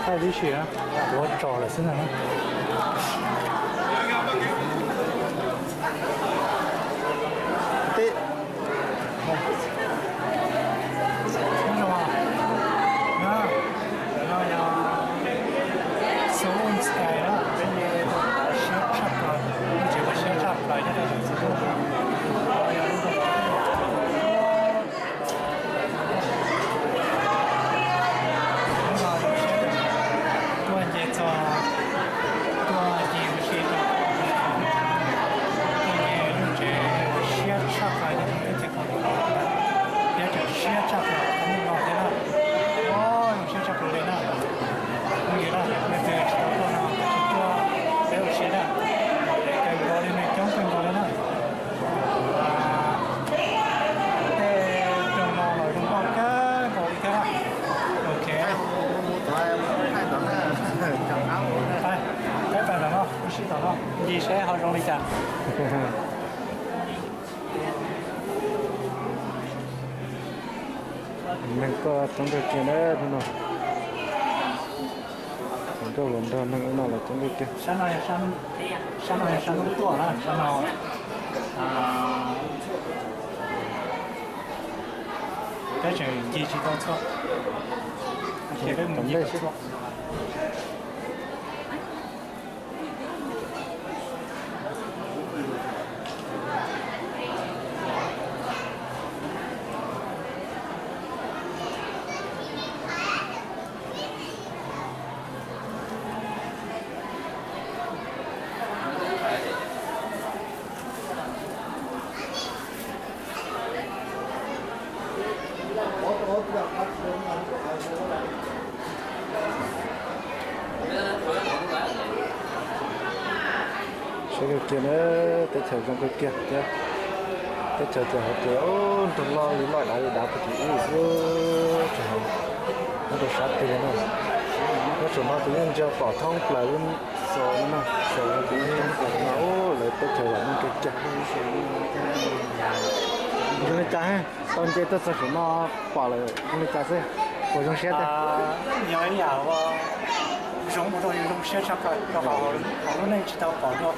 Tib si tuav tso lawm xwb na. Siab tshaj plaws, lub tsev uas siab tshaj plaws nyob rau Suav teb. Tuaj nce txog, tuaj nce ua si rau, tuaj nce lub tsev uas siab tshaj plaws nyob rau teb chaws Kaus Lim, thiab tseem siab tshaj plaws rau hnub no thiab na. Zoo siab tshaj plaws li na. Phooj ywg na, leej twg tsis tau tuaj no kav tsij tuaj peb ua si na. Kawg nkaus li, neeg coob kawg nkaus li na. Tej rooj no los zoo nkauj kawg nkaus li thiab na. Ok. Peb pais tom no, ua si tom no ncig seb ho zoo li cas. Neeg tuaj coob kawg kiag na hnub no. Hluas nkauj hluas nraug neeg ub no los coob kawg kiag. Sab no yog sab hnub tuaj na, sab no peb tseem ncig tsis tau txhua, peb mus ncig tau txhua. Siab kawg kiag na, teb chaws zoo kawg kiag thiab. Teb chaws ces hais tias nrog loj li loj dav li dav puag tim ub xwb, tseem nyob rau sab twg li na. Nyob saum no ces yeej ntsia pom thoob plaws lub xos no na, xos no ces yeej thoob plaws no, lawv teb chaws vam meej kawg kiag. Zoo li cas, tau nce tuaj txog saum no pom lawm zoo li cas xwb, puas zoo siab tiag? Yog ib yam uas zoo ua rau yus zoo siab tshaj plaws rau qhov hauv lub neej tsis tau pom dua,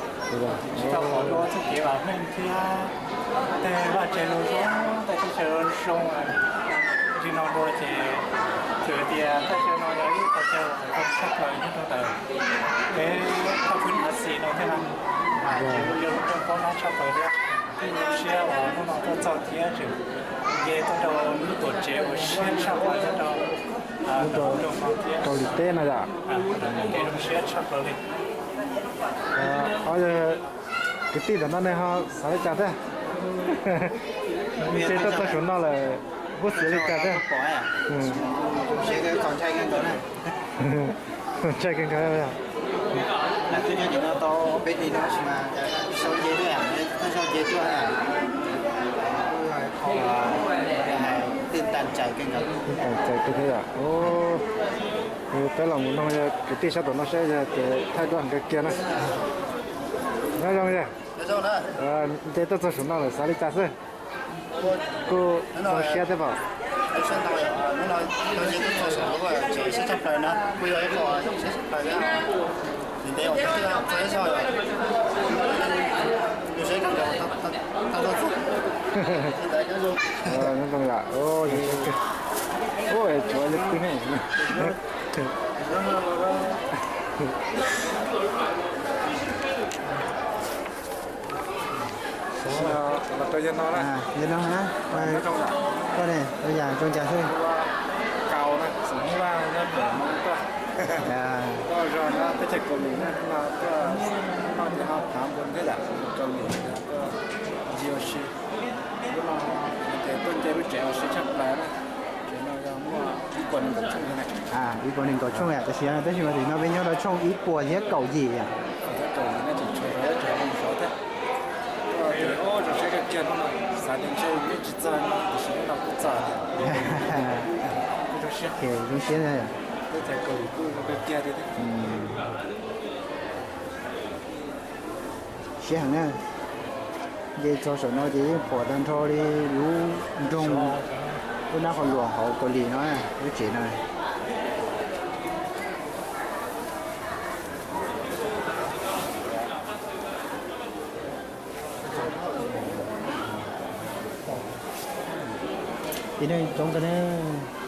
tsis tau pom dua txoj kev vam meej thiab tej vaj tse zoo zoo, tej teb chaws zoo zoo li no dua ces txawm tias thaj chaw no yog ib qhov chaw uas zoo tshaj plaws nyob rau ntawm peb thaj peb Axias no thiab na. Ces kuj yog lub nroog paub nab tshaj plaws thiab. Kuj zoo siab uas hnub no tuaj txog thiab tseem nce tuaj rau lub tuam tsev uas siab tshaj plaws nyob rau Kaus Lim teb no yom. Zoo siab tshaj plaws li. Ob, kwv tij ntawm no nej ho xav li cas thiab? Nce tuaj txog saum no lawm, huab xaiv li cas thiab? Ntshai kawg nkaus. Peb nim no tau peb hnub no tab sis mas sau nce tuaj, thaj sau nce tuaj, hais tias tij tas cais kawg nkaus, tij tas cais kawg thiab yom. Peb los mus noog kwv tij sab tom no saib yog tias thaij duab nkawd kiag na. Nyob zoo yog, nce tuaj txog saum no lawm xav li cas xwb? Kuj zoo siab thiab pom. Nyob zoo yom, ua, tshuav ib tug ne. Los rau yawg no na. Yawg no na, koj ne, ua yam zoo cas xwb? Kaus na, xeem Hmoob Vaj nyob pem no tuaj. Tuaj zog nyob teb chaws Kaus Lim na, no tuaj, no ces ho phav npua thiab yam Kaus Lim tuaj ncig ua si. Lub no ces tuaj nce lub tsev ua si tshaj plaws na. Tsev no yog muaj ib puas nees nkaum tshooj na. Ib puas nees nkaum tshooj yom, tab sis mas tam sim no peb nyob rau tshooj ib puas thiab kaum yim yom. Ib puas thiab kaum yim no tseem tshuav zov thiab tseem zoo zov thiab. Tuaj ces zoo siab kawg kiag no, xav tias ntshe yeej tsis txog no tiam sis hnub no kuj txog thiab. Kuj zoo siab. Zoo siab na. Teb chaws Kaus Lim kuj zoo kawg kiag thiab. Siab heev na. Nce txog saum no ces yeej pom tag nrho li lub nroog, lub nab qhov luas hauv Kaus Lim no, lub tsev no. Tib neeg coob kawg nawb.